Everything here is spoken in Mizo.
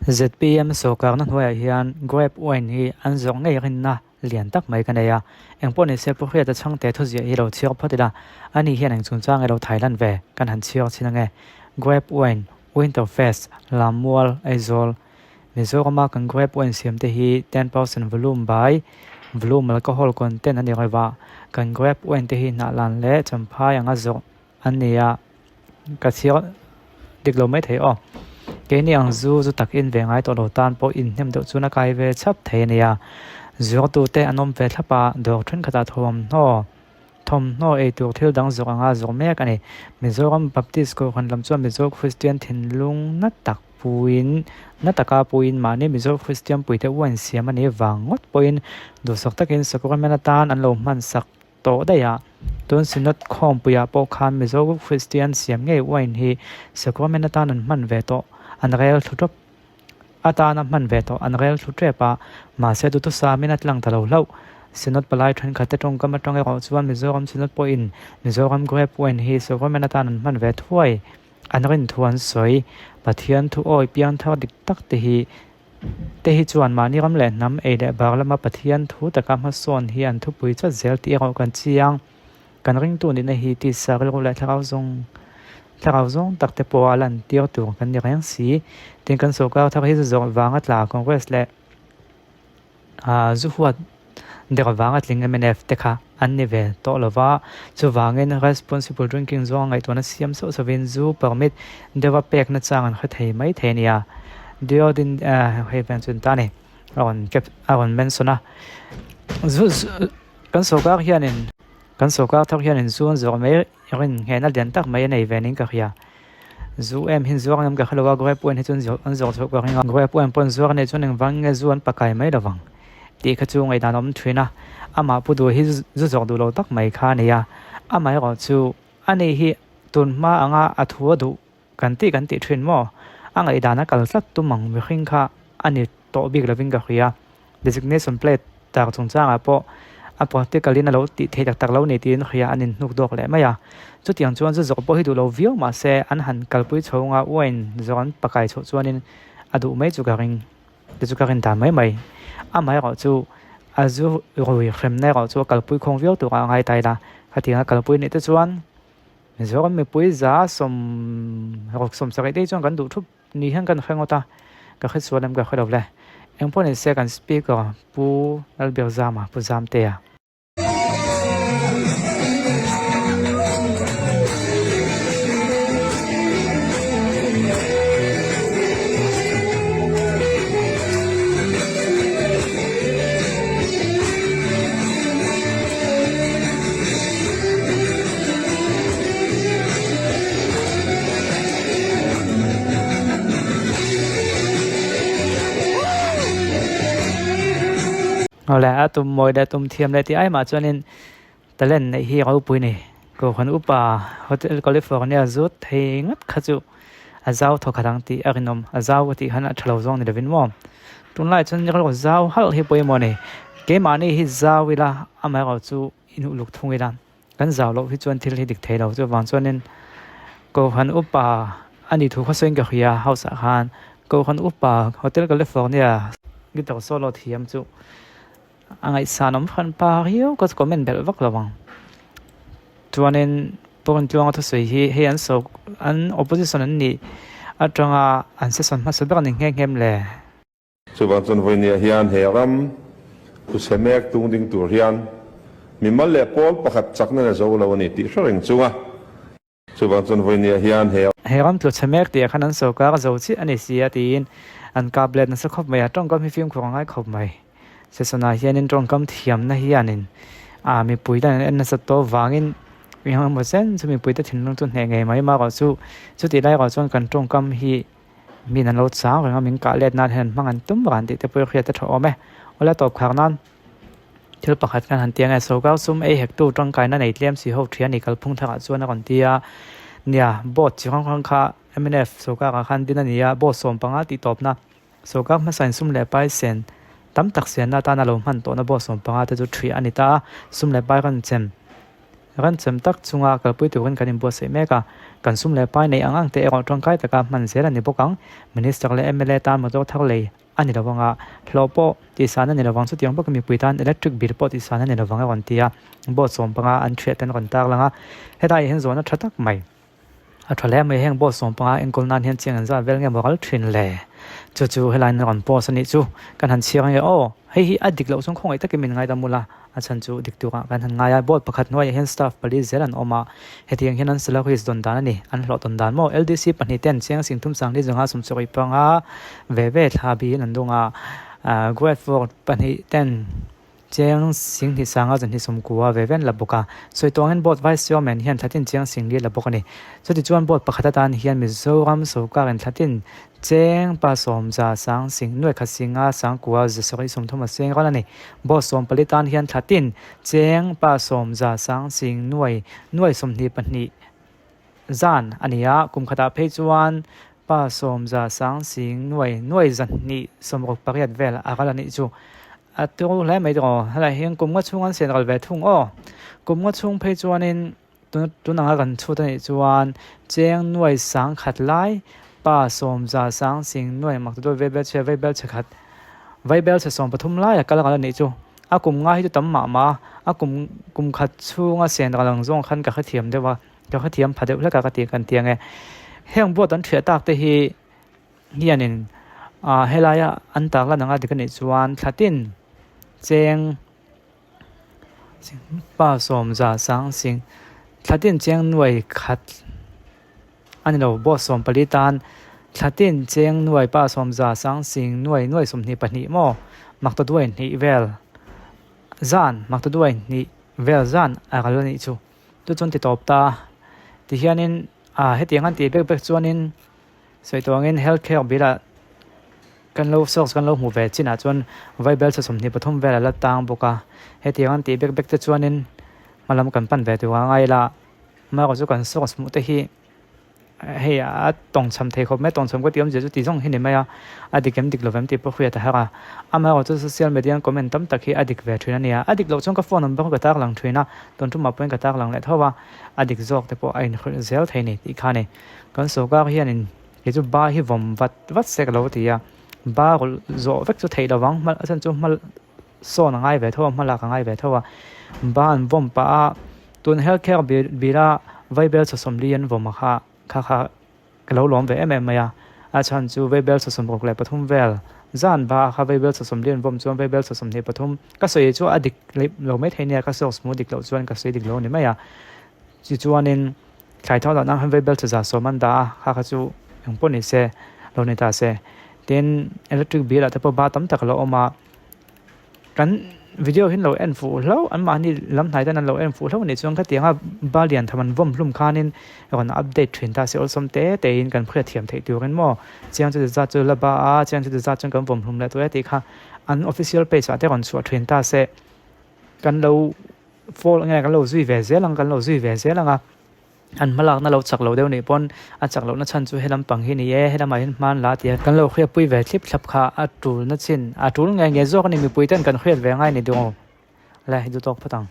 ZPM sawrkarna hnuaiah hian grape wine hi an zawrh ngei rinna lian tak mai ka nei a. Engpawh nise Pu Hriata chhangte thuziah hi lo chhiar phawt ila, ani hian eng chungchang ilo thailan ve kan han chhiar chin ange. Grape wine, Winter Fest, Lammual, Aizawl, Mizorama kan grape wine siam te hi 10% volume by volume alcohol content a ni reuh a, kan grape wine te hi hnahlan leh champhai anga zawrh an ni a, ka chhiar dik lo mai thei aw. Keini ang zu zu tak in ve ngai tawh lo tan pawh inhnem deuh chuan a kai ve chhap thei a nia. Zuartute an awm ve thlap a, dawr thenkhatah thawmhnaw thawmhnaw ei tur thil dang zawrh anga zawrh mek a ni. Mizoram Baptist Kohhran lam chuan Mizo Kristian thinlung na tak puiin na taka puiin mahni Mizo Kristian puite uain siam a nih vang ngawt pawhin duhsak takin sacrament atan an lo hmansak tawh daih a. Tun Synod khawmpuiah pawh khan Mizo Kristian siam ngei wine hi sacrament atan an hman ve tawh, an rel thlu tawp atana hman ve tawh an rel thlu tep a, mahse duhthusam in a tlang ta lo hlauh. Synod palai thenkhat te tawngkam atang erawh chuan Mizoram Synod pawhin Mizoram grape wine hi sacrament atan an hman ve thuai an rin thu an sawi. Pathian thu awi piangthar dik tak te hi Te hi chuan mahni ram leh hnam ei leh bar lama Pathian thu taka hmasawn hi an thupui chat zel tih erawh kan chiang. Kan ringtu nihna hi tisa rilru leh thlarau zawng thlarau zawng tak te pawha lan tir tur kan ni reng si. Tin kan sorkar thar hi zu zawrh vanga tla Congress leh zu huat der vanga tling mnf te kha an ni ve tawh lo va. Chuvangin responsible drinking zawnga ngaihtuahna siam sauh sauhin zu permit deuha pek nachang an hre thei mai thei a nia. Diodin hei ven chu ta ni a rawn cap a rawn mention a. Zu kan sorkar hianin kan sorkar thar hianin zu an zawrh mai rin nghehna lian tak mai a nei ve niin ka hria. Zu em hi zuar ngam ka hre lo a, grape wine hi chu an zawrh chhuah ka ring a, grape wine pawh an zuar anih chuan engvang nge zu an pakai mai lo vang tih kha chu ngaihdan a awm thin a, amah pu duh hi zu zawrh duh lo tak mai kha a ni a, amaherawh chu ani hi tun hma anga a thu a duh kan tih kan tih thin maw? A ngaihdan a kal tlat tum ang mihring kha a ni tawh bik lovin ka hria. Designation plate tar chungchangah pawh a practical in a lo tih theih tak tak lo ni tiin hria an inhnuk dawk leh mai a. Chutiang chuan zu zawrh pawh hi duh lo viau mahse an han kalpui chho anga wine zawrh an pakai chhoh chuanin a duh mai chu ka ring te chu ka rin dan mai mai. Amaherawhchu a zu rui hremna erawh chu a kalpui khawng viau turah a ngai ta ila. Khatianga kalpui nih te chuan Mizoram mipui za sawm ruk 70 te hi chuan kan duh thup ni hian kan hre ngawt a, ka hre sual em ka hre lo le. Engpawh ni se kan speaker Pu Lalbiakzama, Pu Zamtea. Awle a tum mawi leh tum thiam leh tih ai mah chuanin talent neih hi ropui ni Kohhran upa Hotel California zut thei ngat kha chu a zau thaw khat ang tih a rinawm a zau ka tih khan a tha lo zawng ni lovin maw tunlai chuan rilru zau halh hi pawimawh a ni keimahni hi zau ila amaherawhchu inuluk thung ila. Kan zau loh hi chuan thil hi dik thei lo chuvang chuanin Kohhran upa a nih thu kha sawiin ka hria house ah khan Kohhran upa Hotel California guitar solo thiam chu a ngaihsan awm hran pa riau ka comment belh vak lo ang chuanin Pawn Tluanga thusawi hi hei an saw an opposition an nih atanga an session hmasa ber a ni nghe nghe em le. Chuvang chuan vawinia hian he ram thuchhe mek tung ding tur hian mimal leh pawl pakhat chakna la zo lo a ni tih hre reng chunga chuvang chuan vawinia hian he. He ram tluchhe mek tih ah khan an sorkar zo chiah a ni si a tiin an kap let nasa khawp mai a, tawngkam hi fimkhur a ngai khawp mai. Session-ah hianin tawngkam thiamna hianin ah mipui te an en nasa tawh vangin eng emaw chen chu mipuite thinlung chu hneh ngei mai marawh chu chutih lai erawh chuan kan tawngkam hi Min an lo chang reng a, min kah let nan hian an hmang an tum ran tih te pawh i hriat a tha awm e. Awle tawp khar nan thil pakhat khan han ti ang e, sorkar sum ei hektu tangkaina nei tlem si ho thian i kalphung tharah chuan a rawn ti a, nia board chi hrang hrang kha mnf sorkarah khan din a ni a, board 15 tih tawpna sorkar hmasain sum leh pai sen tam tak sianna atana lo hman tawhna board 15 te chu ṭhih a ni ta a, sum leh pai rawn chem. Ranchem tak chunga kalpui turin kan inbuatsaih mek a, kan sum leh pai neih ang ang te erawh tangkai taka hman zel a ni bawk ang. Minister leh mla tan motor thar lei a ni lovang a, hlawh pawh tihsan a ni lovang, chutiang bawkin mipui tan electric bill pawh tihsan a ni lovang a rawn ti a, board 15 an thiah ten a rawn tarlang a, hetlaiah hian zawhna tha tak mai. A tha hle mai, heng board 15 enkawl nan hian chiang an zat vel nge maw ral thin le? Chu chu helai in rawn post a nih chu, kan han chhiar ange aw, hei hi a dik loh chuan khawngaih takin min ngaidam ula, a chhan chu dik turah kan han ngai a, board pakhat hnuaiah hian staff pali zel an awm a, hetiang hian an salaries dawn dan a ni, an hlawh dawn dan maw? LDC pahnih ten chiang sing thum sang li zanga 75 ve ve thla biin an dung a, grade four pahnih ten. Chiang sing hnih sanga zan 29 ve ven la bawk a. Sawi tawngin Board Vice Chairman hian thlatin Chiang sing li la bawk a ni. Chuti chuan Board pakhat atan hian Mizoram sorkarin thlatin cheng pa sawm za sang sing nuai khat singa sang kua za sarih 30 a seng rawn a ni. Board 14 tan hian thlatin cheng pa sawm za sang sing nuai nuai 22 zan a ni a. Kum khatah phei chuan Pa sawm za sang sing nuai nuai 268 vel a ral a nih chu. A turu hle mai tawh. Helai hian kum nga chhung an sian ral ve thung aw. Kum nga chhung phei chuanin tun tun anga kan chhut a nih chuan cheng nuai sang khat lai pa sawm za sang sing nuai mak ta deuh vel chhe vaibel chhe khat vaibel chhe 13 lai a kal ral a nih chu. A kum nga hi chu tam mah mah a, a kum kum khat chhunga sian ral ang zawng khan ka hrethiam deuh a. Ka hrethiam pha deuh hlek a ka ti kan ti ang e. Heng board an thiah tak te hi hianin ah helaia an tar lan anga dik anih chuan thlatin cheng pa sawm za sang sing thlatin cheng nuai khat a ni lo board 14 tan thlatin cheng nuai pa sawm za sang sing nuai nuai 22 maw mak ta duai hnih vel zan mak ta duai hnih vel zan a ral anih chu. Chu chuan ti tawp ta. Tihianin ah hetiang an tih bek bek chuanin sawi tawh angin health care bill ah kan lo source kan lo hmu ve chinah chuan vaibel chhe 23 vel a la tang bawk a. Hetiang an tih bek bek te chuanin hmalam kan pan ve tur a ngai la. Amaherawhchu chu kan source hmuh te hi. Hei a tawngchham thei khawp mai, tawngchham ka tih awmzia chu tih zawng hi ni mai a, a dik em dik lo vem tih pawh hriat a har a. Amaherawhchu chu social media an comment tam tak hi a dik ve thin a nia, a dik loh chuan ka phone number ka tar lang thin a, tun tumah pawhin ka tar lang leh tho a, a dik zawk te pawh a inhrilh zel thei ni tih kha a ni. Kan sorkar hianin kei chu ba hi vawm vat vat se ka lo ti a, ba rawlh zawh vek chu theih lovang, hma a chhan chu hma sawn a ngai ve tho a, hma lak a ngai ve tho a, ba an vawm pah a, tun health care bill a vaibel chaw 40 an vawm a kha kha kha ka lo lawm ve em em mai a, a chhan chu vaibel chaw 63 vel zan ba a kha vaibel chaw 40 an vawm chuan vaibel chaw 23 ka sawi chu a dik lo mai thei nia ka source hmuh dik loh chuan ka sawi dik lo a ni mai a, tichuanin thlai thar lohna khan vaibel chaw 100 an dah a kha kha chu engpawh ni se lo ni ta se, tin electric bill ah te pawh ba tam tak a lo awm a. Kan video hi an lo en fuh hlauh an mahni lam hnai ten an lo en fuh hlauh anih chuan khatianga ba lian tham an vawm hlum khanin rawn update thin ta se awlsawm te te in kan hriatthiam theih turin maw chiang chu ti zat chu la ba a chiang chu ti zat chuan kan vawm hlum leh tawh e tih kha an official page ah te rawn chhuah thin ta se kan lo follow nge kan lo zui ve zel ang kan lo zui ve zel ang a. An hmalakna lo chak lo deuh nih pawn a chak lohna chhan chu helam pang hi ni e, helamah hian hman la tia kan lo hriatpui ve thlip thlap kha a tulna chin a tul nge nge zawk a ni mipui ten kan hriat ve ngai ni duh le hi duh tawk phawt ang.